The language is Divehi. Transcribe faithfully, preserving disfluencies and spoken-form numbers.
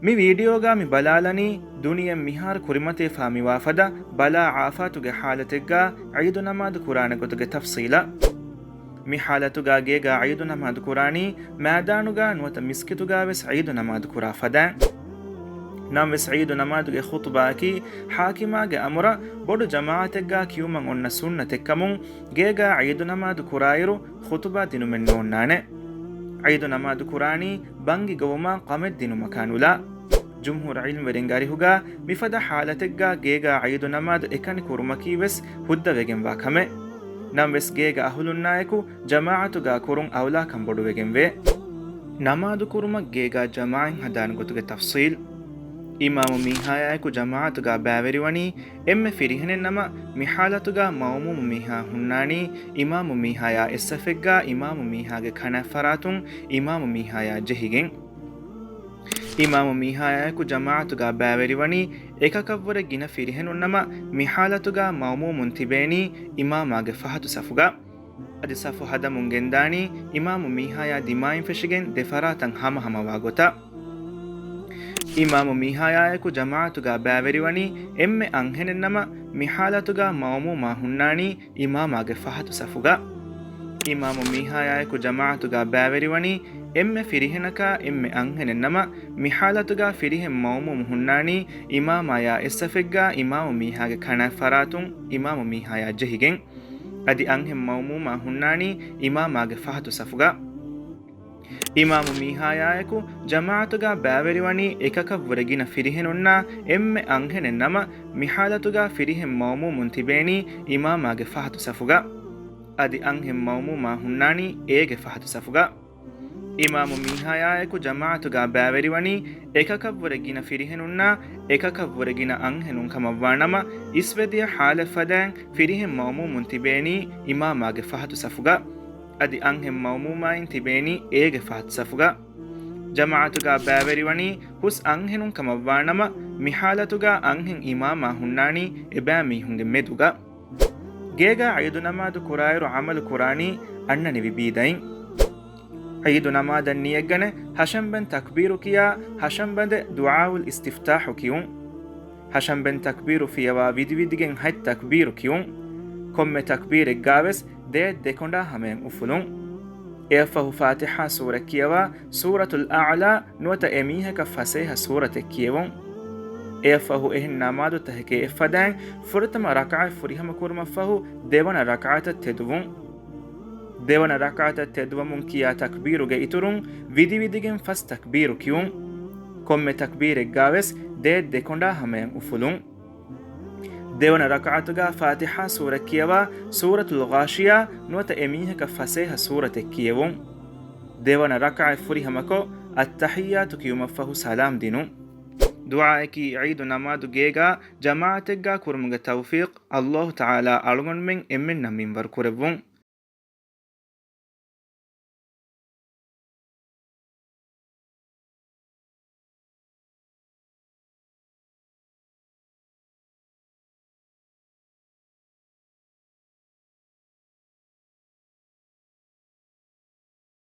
މި ވީޑިއޯގަ މި ބަލާލަނީ ދުނިޔެ މިހާރު ކުރިމަތިވެފާ މިވާ ފަދަ ބަލާ އާފާތުގެ ހާލަތެއްގަ ޢީދު ނަމާދު ކުރާނެ ގޮތުގެ ތަފްޞީލަށް. މި ހާލަތުގަ ގޭގަ ޢީދު ނަމާދު ކުރާނީ މައިދާނުގަ ނުވަތަ މިސްކިތުގަ ވެސް ޢީދު ނަމާދު ކުރާ ފަދައިން. ނަމަވެސް ޢީދު ނަމާދުގެ ޚުޠުބާއަކީ ޙާކިމާގެ އަމުރަށް ބޮޑު ޖަމާޢަތެއްގަ ކިޔުމަށް އޮންނަ ސުންނަތެއްކަމުން، ގޭގަ ޢީދު ނަމާދު ކުރާއިރު ޚުޠުބާ ދިނުމެއް ނޯންނާނެ. ޢީދު ނަމާދު ކުރާނީ ބަންގި ގޮވުމާ ޤަމެއް ދިނުމަކާ ނުލާ. ޖުމްހޫރު ޢިލްމުވެރިންގެ އަރިހުގަ މިފަދަ ޙާލަތެއްގަ ގޭގަ ޢީދު ނަމާދު އެކަނި ކުރުމަކީ ވެސް ހުއްދަވެގެންވާ ކަމެއް. ނަމަވެސް ގޭގަ އަހުލުންނާއެކު ޖަމާޢަތުގަ ކުރުން އައުލާކަން ބޮޑުވެގެންވޭ. ނަމާދު ކުރުމަށް ގޭގަ ޖަމާޢަތް ހަދާނެ ގޮތުގެ ތަފްޞީލް. އިމާމު މީހާޔާއެކު ޖަމާޢަތުގަ ބައިވެރިވަނީ އެންމެ ފިރިހެނެއް ނަމަ، މި ޙާލަތުގަ މައުމޫމު މީހާ ހުންނާނީ އިމާމު މީހާޔާ އެއްސަފެއްގަ އިމާމު މީހާގެ ކަނާތް ފަރާތުން އިމާމު މީހާޔާ ޖެހިގެން. އިމާމު މީހާޔާއެކު ޖަމާޢަތުގަ ބައިވެރިވަނީ އެކަކަށްވުރެ ގިނަ ފިރިހެނުން ނަމަ، މި ޙާލަތުގަ މައުމޫމުން ތިބޭނީ އިމާމާގެ ފަހަތު ސަފުގަ. އަދި ސަފު ހަދަމުން ގެންދާނީ އިމާމު މީހާޔާ ދިމާއިން ފެށިގެން ދެ ފަރާތަށް ހަމަހަމަވާ ގޮތަށް. އިމާމު މީހާޔާއެކު ޖަމާޢަތުގަ ބައިވެރިވަނީ އެންމެ އަންހެނެއް ނަމަ، މި ޙާލަތުގަ މައުމޫމާ ހުންނާނީ އިމާމާގެ ފަހަތު ސަފުގަ. އިމާމު މީހާޔާއެކު ޖަމާޢަތުގަ ބައިވެރިވަނީ އެންމެ ފިރިހެނަކާ އެންމެ އަންހެނެއް ނަމަ، މި ޙާލަތުގަ ފިރިހެން މައުމޫމު ހުންނާނީ އިމާމާޔާ އެއްސަފެއްގަ އިމާމު މީހާގެ ކަނާތް ފަރާތުން އިމާމު މީހާޔާ ޖެހިގެން. އަދި އަންހެން މައުމޫމާ ހުންނާނީ އިމާމާގެ ފަހަތު ސަފުގަ. އިމާމު މީހާޔާއެކު ޖަމާޢަތުގަ ބައިވެރިވަނީ އެކަކަށްވުރެ ގިނަ ފިރިހެނުންނާ އެންމެ އަންހެނެއް ނަމަ، މި ޙާލަތުގަ ފިރިހެން މައުމޫމުން ތިބޭނީ އިމާމާގެ ފަހަތު ސަފުގަ. އަދި އަންހެން މައުމޫމާ ހުންނާނީ އޭގެ ފަހަތު ސަފުގަ. އިމާމު މީހާޔާއެކު ޖަމާޢަތުގަ ބައިވެރިވަނީ އެކަކަށްވުރެ ގިނަ ފިރިހެނުންނާ އެކަކަށްވުރެ ގިނަ އަންހެނުން ކަމަށްވާނަމަ، އިސްވެދިޔަ ޙާލަތް ފަދައިން ފިރިހެން މައުމޫމުން ތިބޭނީ އިމާމާގެ ފަހަތު ސަފުގަ. އަދި އަންހެން މައުމޫމާއިން ތިބޭނީ އޭގެ ފަހަތު ސަފުގަ. ޖަމާޢަތުގަ ބައިވެރިވަނީ ހުސް އަންހެނުން ކަމަށްވާނަމަ، މި ޙާލަތުގަ އަންހެން އިމާމާ ހުންނާނީ އެބައިމީހުންގެ މެދުގަ. ގޭގަ ޢީދު ނަމާދު ކުރާއިރު ޢަމަލު ކުރާނީ އަންނަނިވި ބީދައިން. ޢީދު ނަމާދަށް ނިޔަތްގަނެ، ޙަށަންބެން ތަކްބީރު ކިޔާ، ޙަށަންބަނދެ ދުޢާއުލް އިސްތިފްތާޙު ކިޔުން. ޙަށަންބެން ތަކްބީރު ފިޔަވާ ވިދިވިދިގެން ހަތް ތަކްބީރު ކިޔުން. ކޮންމެ ތަކްބީރެއްގާވެސް ދޭއް ދެކޮނޑާ ހަމަޔަށް އުފުލުން. އެއަށްފަހު ފާތިޙާ ސޫރަ ކިޔަވާ، ސޫރަތުލް އަޢްލާ ނުވަތަ އެމީހަކަށް ފަސޭހަ ސޫރަތެއް ކިޔެވުން. އެއަށްފަހު އެހެން ނަމާދުތަކެކޭ އެއްފަދައިން ފުރަތަމަ ރަކަޢަތް ފުރިހަމަ ކުރުމަށްފަހު ދެވަނަ ރަކަޢަތަށް ތެދުވުން. ދެވަނަ ރަކަޢަތަށް ތެދުވަމުން ކިޔާ ތަކްބީރުގެ އިތުރުން ވިދިވިދިގެން ފަސް ތަކްބީރު ކިޔުން. ކޮންމެ ތަކްބީރެއްގާވެސް ދޭއް ދެކޮނޑާ ހަމަޔަށް އުފުލުން. ދެވަނަ ރަކަޢަތުގަ ފާތިޙާ ސޫރަ ކިޔަވާ، ސޫރަތުލް ޣާޝިޔާ ނުވަތަ އެމީހަކަށް ފަސޭހަ ސޫރަތެއް ކިޔެވުން. ދެވަނަ ރަކަޢަތް ފުރިހަމަކޮށް، އައްތަޙިއްޔާތު ކިޔުމަށްފަހު ސަލާމް ދިނުން. ދުޢާއަކީ ޢީދު ނަމާދު ގޭގަ ޖަމާޢަތެއްގަ ކުރުމުގެ ތައުފީޤް ﷲ ތަޢާލާ އަޅުގަނޑުމެން އެންމެންނަށް މިންވަރު ކުރެއްވުން.